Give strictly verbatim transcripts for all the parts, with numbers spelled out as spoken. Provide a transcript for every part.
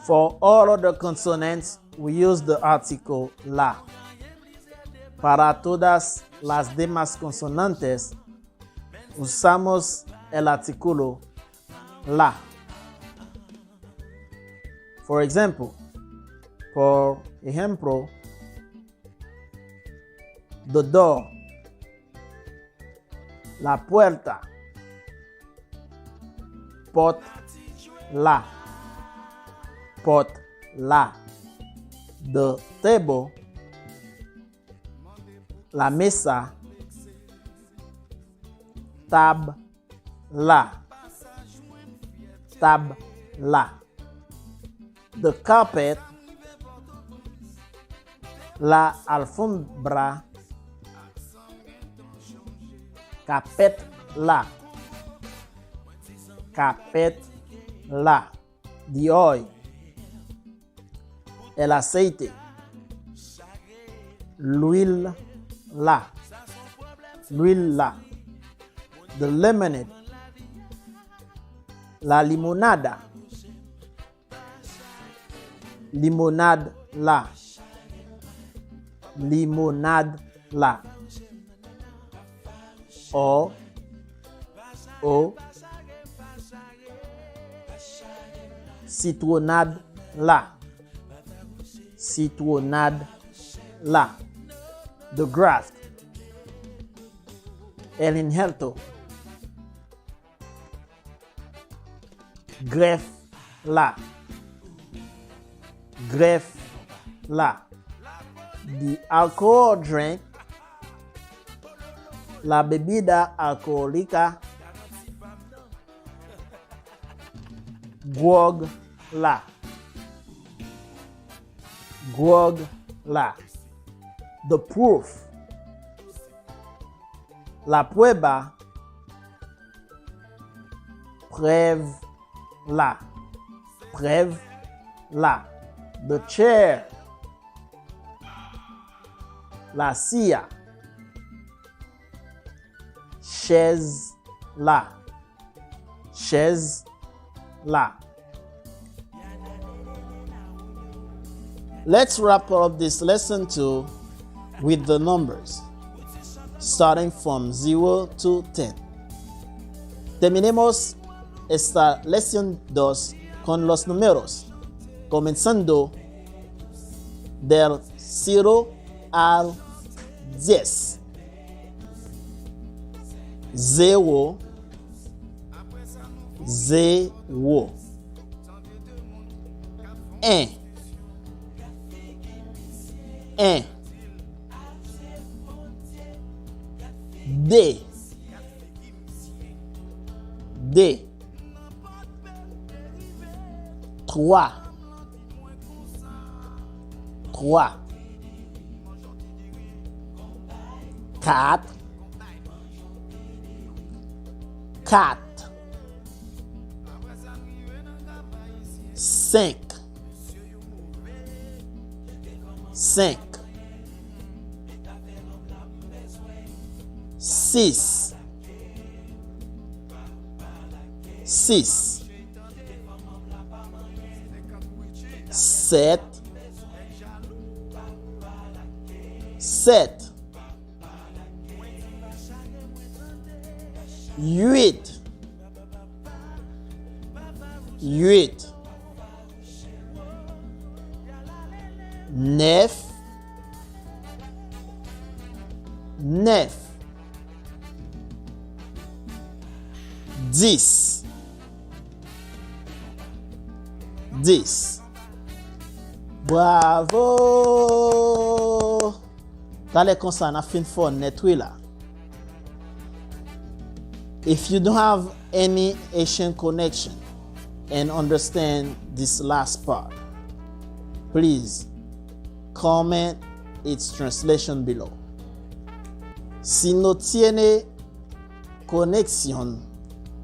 For all other consonants, we use the article la. Para todas las demás consonantes, usamos el artículo la. For example, por ejemplo, the door, la puerta, pòt la, pòt la, the table, la mesa, tab la, tab la, the carpet, la alfombra, kapèt la, kapèt la, the oil, el aceite, lwil la, lwil la, the lemonade, la limonada, limonad la, limonad la, o, o, sitwonad la, sitwonad la, the graft, el injerto, grèf la, grèf la, the alcohol drink, la bebida alcohólica, gwòg la, gwòg la, the proof, la prueba, prèv la, prèv la, the chair, la silla, chèz la, chèz la. Let's wrap up this lesson two with the numbers, starting from zero to ten. Terminemos esta lección dos con los números, comenzando del cero al diez. Zero, zero. En, en. De, de. Twa, twa. Kat, kat. Senk, senk. Sis, sis. Sèt, sèt. Uit, uit. Nèf, nèf. Dis, dis. Bravo! Talè konsa n ap fin fò nèt wi la. If you don't have any Haitian connection and understand this last part, please comment its translation below. Si no tiene conexión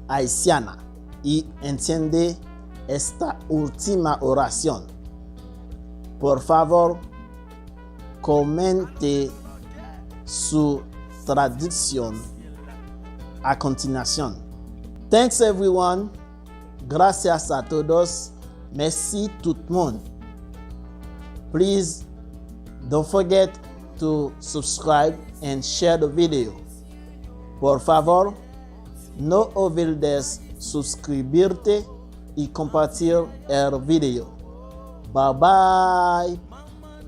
haitiana y entiende esta última oración, por favor, comente su traducción a continuación. Thanks everyone. Gracias a todos. Mèsi tout moun. Please don't forget to subscribe and share the video. Por favor, no olvides suscribirte y compartir el video. Bye bye.